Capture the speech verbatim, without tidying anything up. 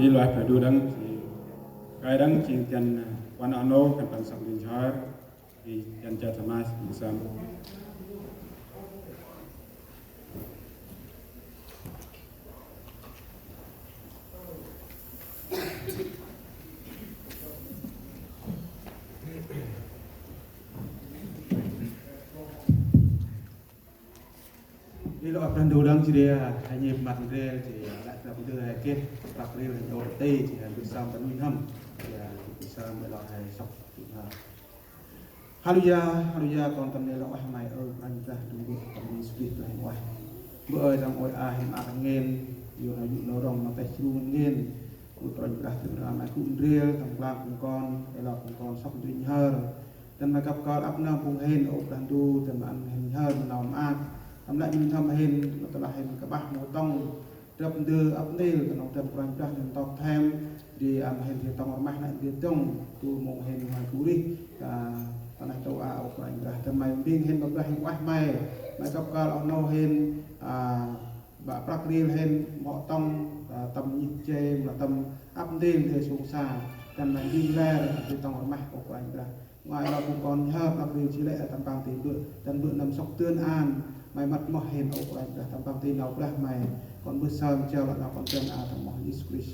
Ê lôh Brah Ndu đăng, si kai đăng jêng jan, ơ, Puăn Ano, khân păng sŏk njêng jhar, i jan jât ma sâm. Ê lôh Brah Ndu đăng jêh ri, ơ, he nhêp măt ndrel, jêh ri, ơ, lĕ Brah Ndu he geh, prăk rêl he njot ti, jêh ri, ơ, gŭ sơm ta nuih n'hâm, jêh ri, ơ, gŭ sơm ê lôh he sŏk, jêh ri, ơ, Haleluya, haleluya, kon tâm nây lah ueh May ơ Kôranh Brah, dŭng bơ̆ tâm Yêsu Krist lah ueh. Bơ̆ ơi, tâm ôi a hên maak ngăn, yor nau yô̆ nau rŏng ma têh jru ngăn. Ơ Kôranh Brah, tâm nây May gŭ ndrel tâm nklang phung kon, ê lor phung kon sŏk ndrel nhhơr. Dăn May kăp kơl ăp nơm phung hên, ơ Brah Ndu, dăn May ăn hên nhhơr ma nau maak. Tâm lĕ nhhơr ma hên, ma tơlah hên kƀah mâu tŏng, drăp ndơ ăp ntil, ta nŏng dăn Kôranh Brah nơm ntop thêm, di ăn hên di tŏng rmah nây di tŏng, tu mông hên May gŭ rêh, ta, ta neh ntu a, ơ Kôranh Brah, dăn May mbing hên ma Brah hên ueh May, May kăp kơl oh nô hên, a, bă prăk ril hên, mâu tŏng, a, tâm nhĭt jay, mâu tâm ăp ntil di sông sa, dăn May mbing lĕ, di tŏng rmah, ơ Kôranh Brah. Ngai lor phung kon nhhơr prăk ril jê̆ lĕ tâm păng ti bơ̆, dăn bơ̆ nơm sŏk dơn an, May mât moh hên, ơ Kôranh Brah, tâm păng ti nau Brah May, kon mbơh sơm jao lĕ nau kon dơn a tâm moh Yêsu Krist.